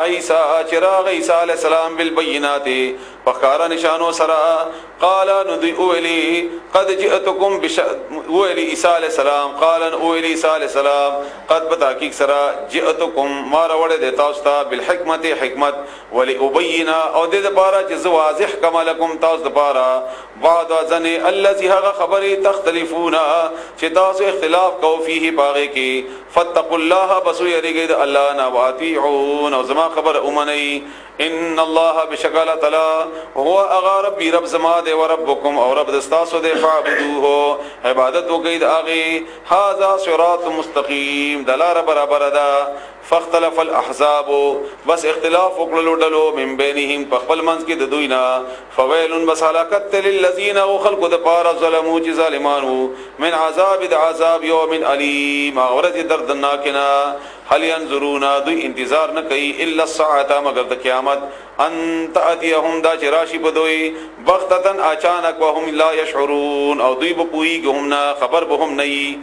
عیسی چې راغی عیسی علی السلام بالبینات په ښکارا نشانو سره، قال نو دوی اولی قد جئتکم بش اولی عیسی علی السلام، قال اولی عیسی علی السلام قد بتحقیق سره جئتکم ما راوړې د تاسو ته بالحکمت حکمت ولی ابینا او د لپاره چې زه واضح کما لکم تاسو لپاره بعد ځنه الذي هغه خبره تختلفون چې تاسو اختلاف کو فيه باغې کې، فتقوا الله بس یریږي د الله نه، واطيعون او زما خبر اومنئ، ان الله بشکل تعالی هو اغا ربي رب زما دی او ربکم او رب دستاسو دی، فعبدوه عبادت وکید اغه، هاذا صراط مستقیم دلار برابر ده. فاختلف الاحزاب بس اختلاف وکړلو ډلو من بینهم په خپل منځ کې د دوی نه، فویل بس هلاکت للذین او خلق د پاره ظلمو چې ظالمانو من عذاب د عذاب یوم الیم ورځ دردناک نه. هل ينظرون دوی انتظار نه کوي الا الساعه مگر د قیامت، ان تاتيهم دا چې راشي په دوی بغتتن اچانک وهم لا يشعرون او دوی به پوهیږي هم نه، خبر به هم نه وي.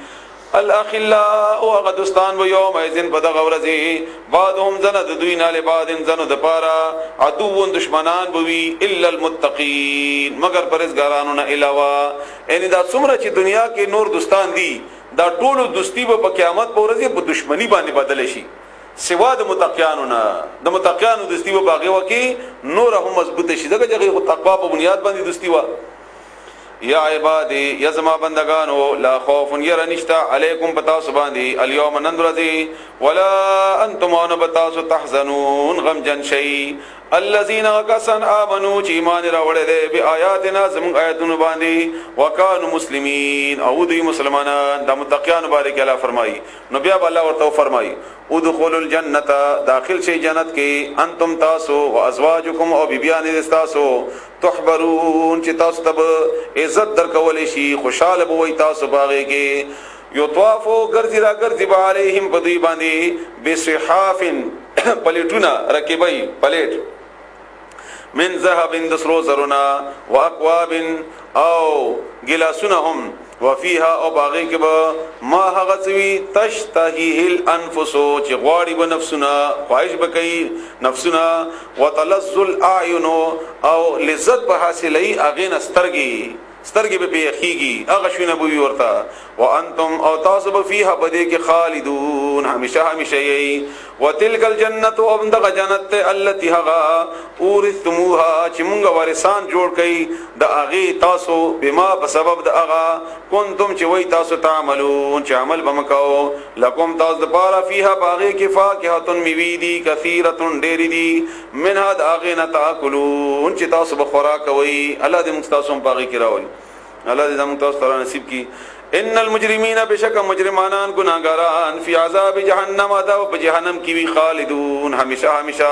الاخلاء او هغه دوستان به یوم ایزن په دغه ورځې بعضهم زنه د دوی نه لبعض زنو د پاره عدو دشمنان به وي الا المتقین مگر پرهیزګارانو نه علاوه. یعنی دا څومره چې دنیا کې نور دوستان دي دا ټولو دوستی به په قیامت په ورځې په دشمنی باندې بدل شي سوا د متقیانو نه. د متقیانو دوستی به باغې وکي نور هم مضبوط شي، ځکه چې هغه تقوا په بنیاد باندې دوستی وه. یا عبادی یا زما بندگانو لا خوف ير نشتا علیکم پتا سباندی الیوم نن ورځی ولا انتم ان پتا سو تحزنون غم جن شي. الذين کسن امنو چې ایمان راوړل دي بی آیاتنا زمون آیاتونو باندې وکانو مسلمین او دوی مسلمانان، د متقیان بارک الله فرمایي. نو بیا الله ورته فرمایي ادخلوا الجنه داخل شي جنت کې انتم تاسو او ازواجکم او بیبیان تاسو تحبرون چې تاسو ته عزت درکول شي، خوشاله به وي تاسو باغې کې. یطوافو ګرځي را ګرځي به علیهم په دوی باندې بصحاف پلیټونه رکبای پلیټ من ذهب د سرو زرنا واکواب او ګلاسونه هم، وفيها او باغی کې به ما هغه څه وي تشتهيه الانفس چې غواړي به نفسونه، خواهش به کوي نفسونه، وتلذ الاعين او لذت به حاصلې اغه نسترګي سترګې به پیخیږي هغه شونه به وي ورته. وانتم او تاسو به فیها پدې کې خالدون همیشه همیشه یې. وتلک الجنه او دغه جنت ته التي هغه اورثتموها چې مونږ وارثان جوړ کړي د هغه تاسو بما په سبب د هغه کنتم چې وای تاسو تعملون چې عمل به مکاو. لکم تاسو د پاره فیها باغې کې فاکهتون میوی دي کثیرتون ډېری دي منها د هغه نه تاکلون چې تاسو به خوراک کوئ. الله دې موږ تاسو هم باغې کې راولي، الله دې موږ تاسو ته نصیب کړي. ان المجرمین بشک مجرمانان گناہگاران فی عذاب جهنم دا په جهنم کې وی خالدون همیشه همیشه،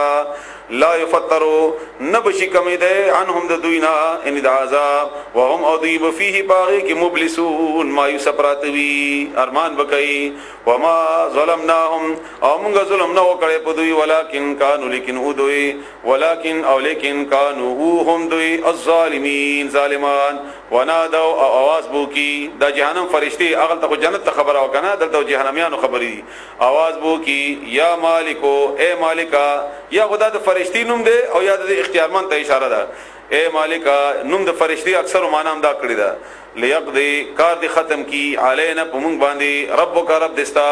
لا یفترو نبشی کمی ده عنهم د دوینا ان د عذاب وهم او دوی فیه باغی کې مبلسون مایوس پراتوی ارمان بکئی. وما ظلمناهم او موږ ظلم نه وکړی په دوی، ولکن کانوا لیکن او دوی ولکن او لیکن کانوا هم دوی الظالمین ظالمان. ونادوا او आवाज بو کی دا جهنم فرشتي اغل ته جنت ته خبره وکنه دلته جهنميانو خبرې دي. आवाज بو کی یا مالکو اے مالکا، یا خدا د فرشتي نوم دی او یا د اختیارمن ته اشاره ده. اے مالکا نوم د فرشتي اکثر معنا هم دا کړی ده. لیقضی کار دی ختم کی علینا پمون باندې ربک رب دستا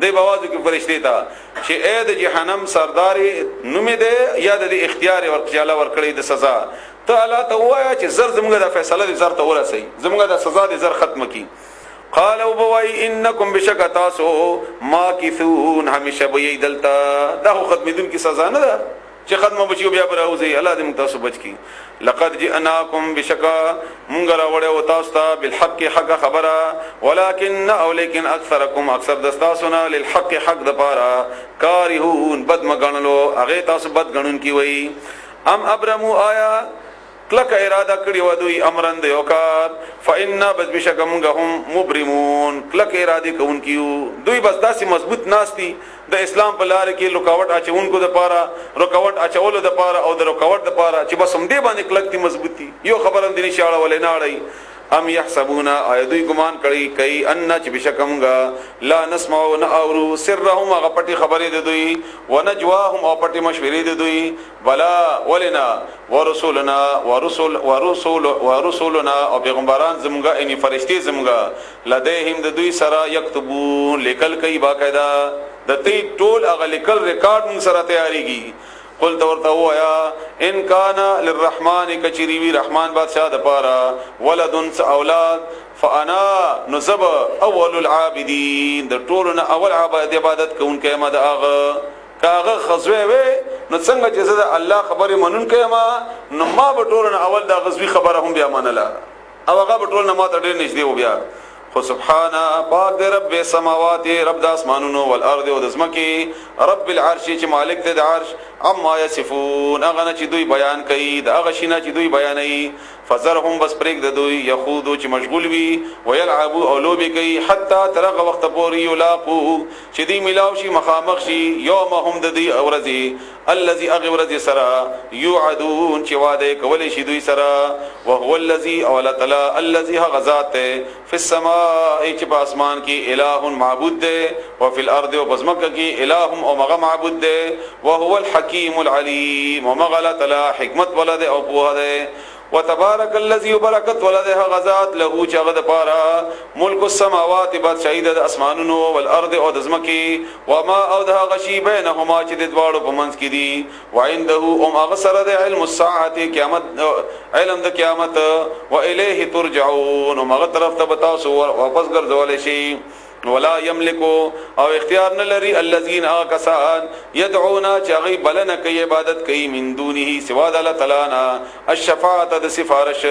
دی بوازو کی فرشتي ته چې اے د جهنم سردار نوم دی یا د اختیار ورکړي ورکړي د سزا ته الله ته وایا چې زر زموږ د فیصله دې زر ته ورسي، زموږ د سزا دې زر ختم کی. قال او بوای انکم بشک تاسو ماکثون همیشه به یې دلته، دا خو ختمېدون کی سزا نه ده چې ختمه بشي بیا به راوځي، الله دې موږ تاسو بچ کی. لقد جئناکم بشکا مونږ راوړې او تاسو ته بالحق حق خبره، ولكن او لیکن اکثرکم اکثر دستاسو نه للحق حق د پاره کارهون بد مګنلو هغه تاسو بد غنون کی وای. ام ابرمو آیا کلک اراده کړی و دوی امرن د یو کار، فإنا بس بشک مونږ هم مبرمون کلک اراده کوونکیو. دوی بس داسې مضبوط ناشتي د اسلام په لار کې رکاوټ اچونکو د پاره، رکاوټ اچولو د پاره او د رکاوټ د پاره چې بس هم دې باندې کلک دي مضبوطی، یو خبره هم دې نشي اړولې نه اړي. ام يحسبون آیا دوی ګمان کړی کوي ان چې بشکمګه لا نسمع نه اورو سرهم هغه پټي خبرې د دوی ونجواهم او پټي مشورې د دوی. بلا ولنا ورسولنا ورسول ورسول ورسولنا او پیغمبران زمونږه، یعنی فرشتي زمونږه، لدیهم د دوی سره، یكتبون لیکل کوي باقاعده د تی ټول هغه لیکل ریکارډ مون سره تیاریږي. قلت ورته وایا، ان کان للرحمن کچری وی رحمان بادشاہ د پاره ولدن اولاد، فانا نزب اول العابدین، د ټولو نه اول عبادت عبادت کوونکی ما. د هغه کاغه خزوی وې نو څنګه چې زه د الله خبره منون کيم، نو ما به ټولو نه اول د غزوی خبره هم بیا منله او هغه به ټول نه ما ته ډېر نږدې و بیا. خو سبحانه پاک دی رب سماوات، رب د اسمانونو، والارض او د زمکی، رب العرش چې مالک دی د عرش، اما یصفون هغه نه چې دوی بیان کوي، د هغه شینه چې دوی بیانوي. فزرهم بس پرېګ د دوی، یخوضو چې مشغول وي، ويلعبو او لوبي کوي، حتی ترغه وخت پورې، یلاقو چې دی ملاو شي، مخامخ شي، یومهم د دې ورځې، الذي اغه ورځې سره، یوعدون چې وعده کولې شي دوی سره. وهو الذي او الله تعالی، الذي هغه ذات فی السماء چې په اسمان کې، الہ معبود دی، او فی الارض او بزمکه کې، الہ او مغه معبود دی، وهو الحکیم العلیم او مغه الله تعالی حکمت ولده او پوهه ده. وتبارک الذی برکت ولده غزاد، له چې هغه د پاره، ملک السماوات بادشاہي د اسمانونو، والارض او د زمکی، وما او د هغه شی، بینهما چې د دواړو په منځ کې دي، وعنده ام هغه سره د علم الساعه قیامت، علم د قیامت، و الیه ترجعون او هغه طرف ته تاسو واپس ګرځول شي. ولا یملکو او اختیار نه لري، الذین آکسان، يدعونا چې هغه بلنه کوي، عبادت کوي، من دونه سوا د الله تعالی نه، الشفاعت د سفارش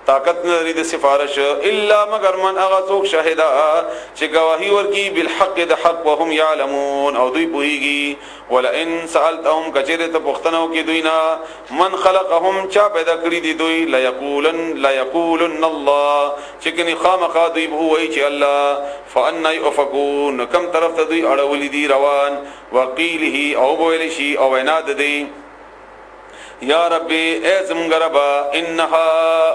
طاقت نه لري د سفارش، الا مگر من هغه څوک، شهدا چې گواہی ورکی، بالحق د حق، وهم يعلمون او دوی پوهیږي. ولئن سالتهم کچره ته پښتنو کې دوی نه، من خلقهم چا پیدا کړی دي دوی، لا یقولن لا یقولن الله چې کني خامخا دوی به وایي چې الله. فان یؤفکون کم طرف ته دوی اړولې دي روان. وقیله او بویل شي او وینا د دی، یا ربي ای زمونږ ربا، انها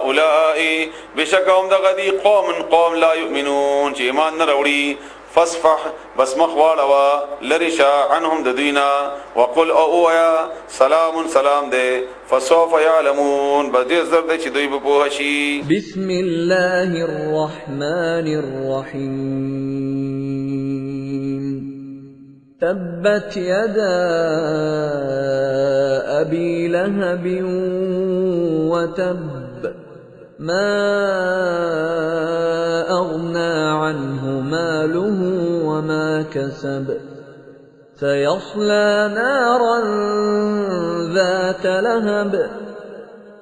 اولائ بشکهم دغه دی، قوم قوم لا یؤمنون چې ایمان نه راوړي. فصفح بس مخ واړوا لرشا، عنهم د دوینا، وقل او اوایا، سلام سلام دی، فسوف يعلمون بس ډیر زر دی چې دوی به پوه شي. بسم الله الرحمن الرحیم. تبت يدا أبي لهب وتب، ما أغنى عنه ماله وما كسب، سيصلى نارا ذات لهب،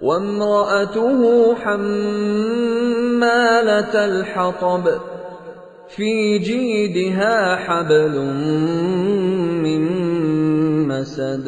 وامرأته حمالة الحطب، في جيدها حبل من مسد.